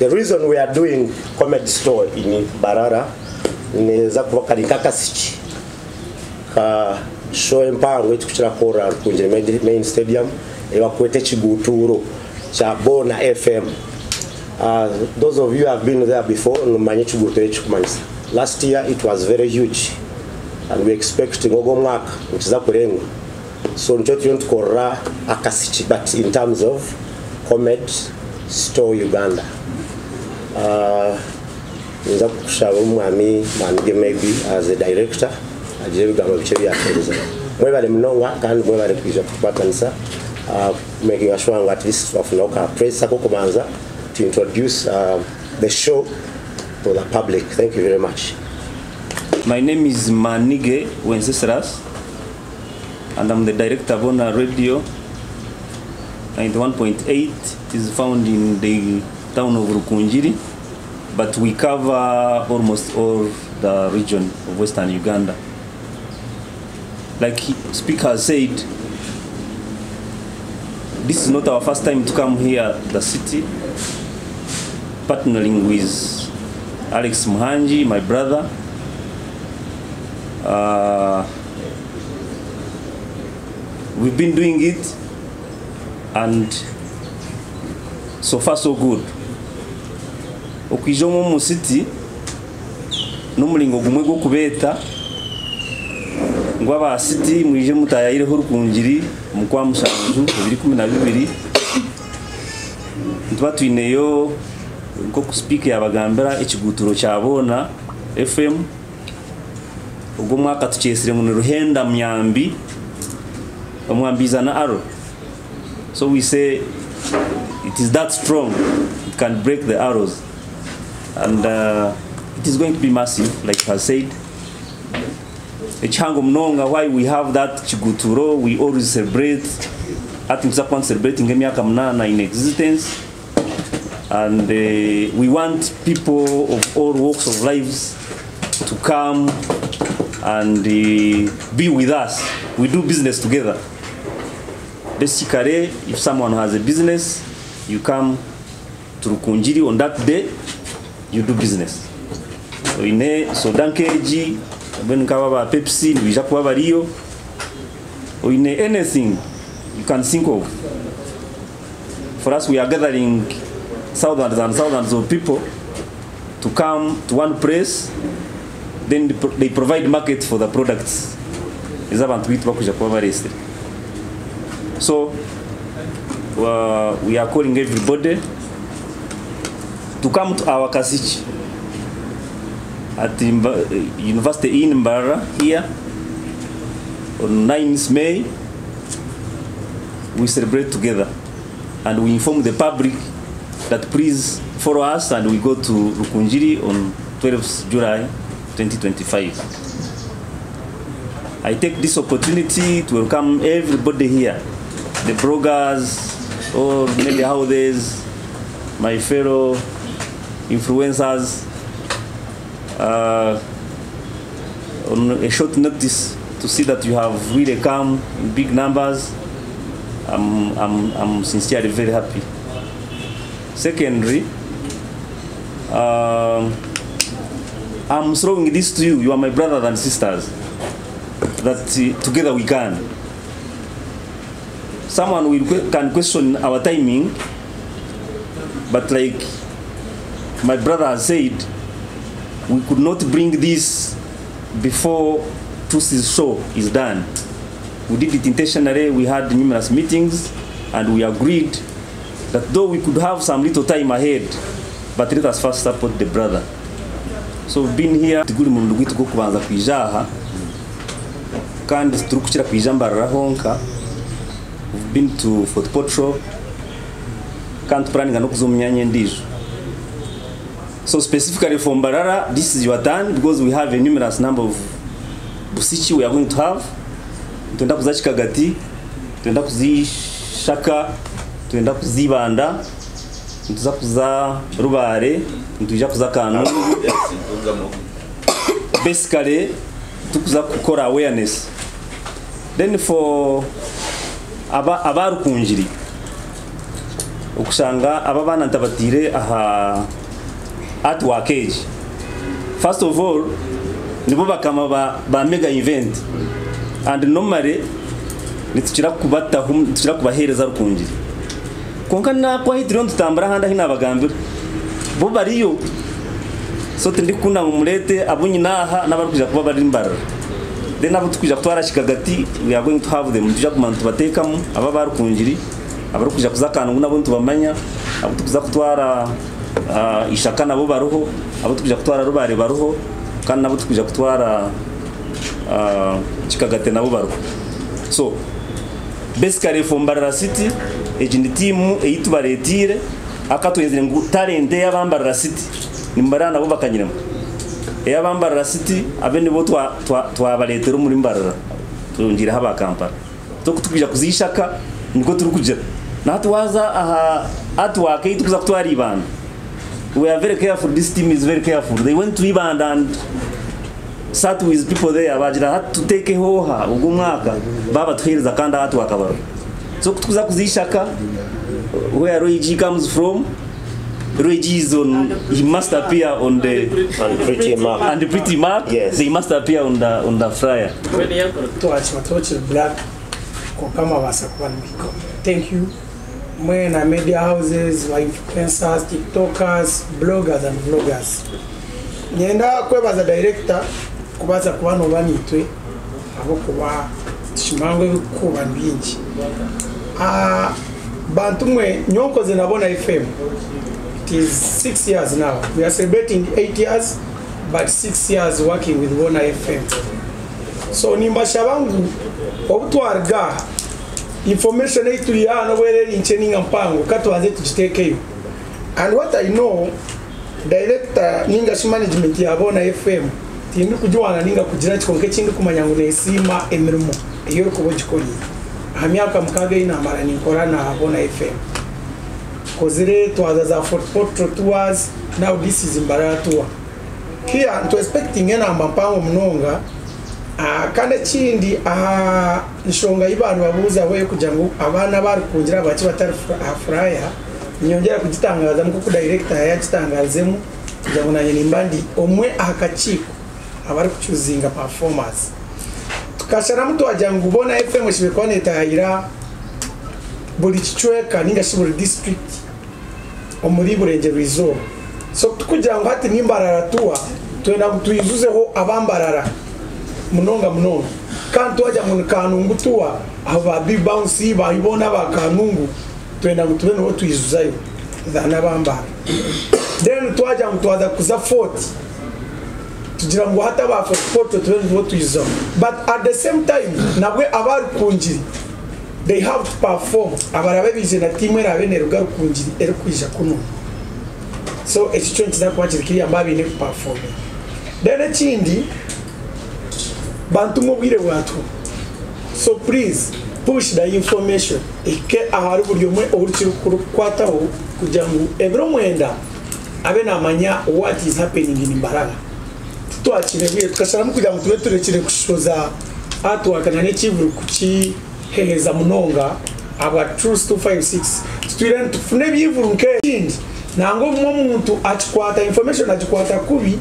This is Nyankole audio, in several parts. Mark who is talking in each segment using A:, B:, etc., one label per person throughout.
A: The reason we are doing Comedy Store in Mbarara neeza kuba kari nk'akasiki ka show empango ei turikukira kukorera Rukungiri Main Stadium ei barikweta ekiguutuuro kya Boona FM. Those of you who have been there before nimumanya ekiguutuuro eki kirikumanyisa. Last year it was very huge and we expect ngu ogu omwaka nikiza kurengwa. So nikyo turiyo nitukorera akasiki but in terms of Comedy Store Uganda. Ninza kushaba omwami Manige maybe as a director agire ebigambo bikye ebi yatuhereza. Mwebare munonga kandi mwebare kwija kutukwatanisa kumakinga sure ngu at least twafunaho ka press ak'okubanza to introduce the show to the public. Thank you very much.
B: My name is Manige Wenceslas and I'm the director of Bona Radio 91.8. It is found in the town of Rukungiri, but we cover almost all the region of Western Uganda. Like speaker has said, this is not our first time to come here, the city, partnering with Alex Muhangi, my brother. We've been doing it, and so far so good. Okwija omu city n'omuringo gumwe gw'okubeeta ngu aba city mwije mutayayireho Rukungiri omu kwa mushanju 2012. Nituba twineyo, nk'oku speaker yabagambira, ekiguuturo kya Boona FM. Ogwo omwaka tukyesire ngu ni Ruhenda Myambi, omwambi is an arrow, so we say it is that strong it can break the arrows, and it is going to be massive, like I said. Ekihango munonga why we have that kiguturo, we always celebrate. Ati nituza kuba celebrating emyaka 8 in existence, and we want people of all walks of lives to come and be with us. We do business together. Basically, if someone has a business, you come to Rukungiri on that day, you do business. Oine soda nkeegi, mbwenu nk'aba ba Pepsi nibaija kuba bariyo. Oine anything you can think of. For us, we are gathering thousands and thousands of people to come to one place, then they provide market for the products ez'abantu baitu bakuja kuba bareesire. So we are calling everybody to come to our kasiki at the University in Mbarara here on 9th May. We celebrate together and we inform the public that please follow us, and we go to Rukungiri on 12th July 2025. I take this opportunity to welcome everybody here, the bloggers, all media houses, my fellow influencers, on a short notice to see that you have really come in big numbers. I'm sincerely very happy. Secondly, I'm throwing this to you. You are my brothers and sisters. That together we can. Someone can question our timing, but like my brother has said, we could not bring this before Tusi's show is done. We did it intentionally. We had numerous meetings, and we agreed that though we could have some little time ahead, but let us first support the brother. So we've been here. Tiguri murundi gwaitu gw'okubanza kwija aha, kandi titurikukira kwija Mbarara honka. We've been to Fort Portal, kandi tupuraninga n'okuza omu myanya endiijo. So specifically for Mbarara, this is your turn, because we have a numerous number of busiki we are going to have. Twenda kuza Kikagati, twenda kuzishaka, twenda kuzibanda, nituza kuza Rubare, nituija kuza Kanungu. Basically, tukuza kukora awareness. Then for abarukungiri, Okushanga aba abaana ntabataire aha artwork egi. First of all, nibo bakama ba mega event and normally nitukira kubataho, nitukira kubaheereza Rukungiri. Kwonka naku ahu turiyo nitutambura ahandi ahu naabagambira, bo bariyo. So tindikukunda ngu mureete abu nyine aha n'abarikwija kuba bari Mbarara. Then abu turikwija kutwara Kikagati, we are going to have them, nitwija kuguma nitubateekamu abo aba Rukungiri, abarikwija kuza Kanungu nabo nitubamanya, abu turikuza kutwara Ishaka nabo bariho, abu turikwija kutwara Rubare bariho, kandi n'abu turikwija kutwara Kikagate nabo bariho. So basically for Mbarara City, egi ni tiimu ei tubareeteire ahabw'okuba twenzire ngu talent ey'aba Mbarara City nimbarara nabo bakanyiremu. Ey'aba Mbarara City abe nibo twabareetera omuri Mbarara twongiireho aba Kampala. So ku turikwija kuza Ishaka nikwo turikugira. Na hati waaza aha artwork ei turikuza kutwara Ibanda, we are very careful, this team is very careful. They went to Ibanda and sat with people there bagira hati tuteekeho oha ogu omwaka baabatuheereza kandi artwork bariho. So ku turikuza kuza Ishaka where Roy G comes from, Roy G is on, he must appear on the
A: And Pretty Mark.
B: And Pretty Mark,
A: Yes.
B: they must appear on the flyer.
C: Twakiba twokiri black, konka mwabasa kuba nimwiko. Thank you mwena media houses, ba influencers, tiktokers, bloggers and vloggers. Nyenda kwebaza director kubaza kuba noba nitwe ahabwokuba tushimangwe ebikuba ni bingi. Bantu mwe, nyonkoze nabona FM, it is 6 years now. We are celebrating 8 years, but 6 years working with Bona FM. So nimbashaba ngu obu twaruga, information ei turi hano bwereri nkye ninga mpango, katubanze tugiteekeyo. And what I know, director ninga shi management ya Bona FM, tindi kugiwana ninga kugira kikonke ekindi kumanya ngu nesiima emirimo ei orikuba ogikorire aha myaka 6 ei namara ninkora na Bona FM. Kozire twaza za Fort Portal tours, now this is Mbarara tour. Here ntu expecting enamba mpango munonga. Kandi ekindi, aha nshonga y'abantu babuuzaho kugira ngu abaana barikungira baki batari aha flyer, ninyongera kugitangaza nkuko director yagitangarizemu kugira ngu nanye nimba ndi omwe aha kakiiko abari kuchoosinga performance. Tukasharamu twagira ngu Bona FM eshibe kuba netahira buri kicweka ninga shi buri district omuri Burengyerwa Izooba. So tukugira ngu hati nimbarara tuwa twenda ngu twijuzeho abambarara munonga munonga. Kandi twajya ngu ni Kanungu tuwa, aho ba Big Bounce bayibona ba Kanungu twenda ngu tube niho twijuzayo than abambara. Then twajya ngu twaza kuza Fort, tugira ngu hata ba Fort Portal tube niho twijuzaho. But at the same time nabwe abari kungiri they have to perform, abarabe bije na timu erabe neruga Rukungiri erikwija kuno. So ekyo kyo nikiza kuba kiri kiriya mba biine kuperform. Then ekindi, bantu mubwire bwatu, so please push the information eke ahari buri omwe orukiri kukwataho kugira ngu ebiro 9 abe namanya what is happening in Mbarara. Twakire bwire tukasharamu kugira ngu tube turekire kushoza artwork na n'ekivuru kukiheereza munonga aba Truth 256, tutwire tufune ebyivuru nk'ekindi. Nangwa obumwe omuntu akikwata information agikwata kubi,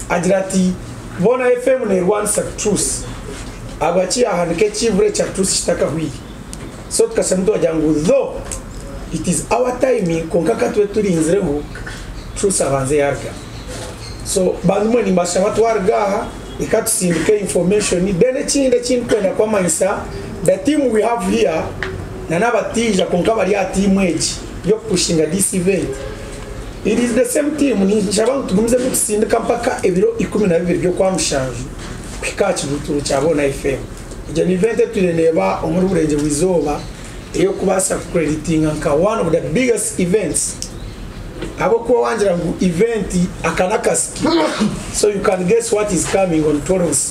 C: agira ati Bona FM nerwanisa Truth, abaki ahanika ekivuru ekya Truth kitakahwire. So tukasharamu twagira ngu though it is our time, konka katube turinzireho Truth abanze yaruga. So bantu mwe, nimbashaba twaruga aha reka tusindike information. Then ekindi kwenda kwamanyisa, the team we have here na n'abatija, konka bari aha team egi yokupushinga this event, it is the same team. Ninshaba ngu tugumizemu tusindika mpaka ebiro 12 by'okwa mushanju kuhika aha kiguturo kya Bona FM. Egyo ni event etwire omuri Burenge bw'Izooba eyokubaasa kucreditinga nka one of the biggest events, ahabwokuba wangira ngu event aka n'akasiki, so you can guess what is coming on 12.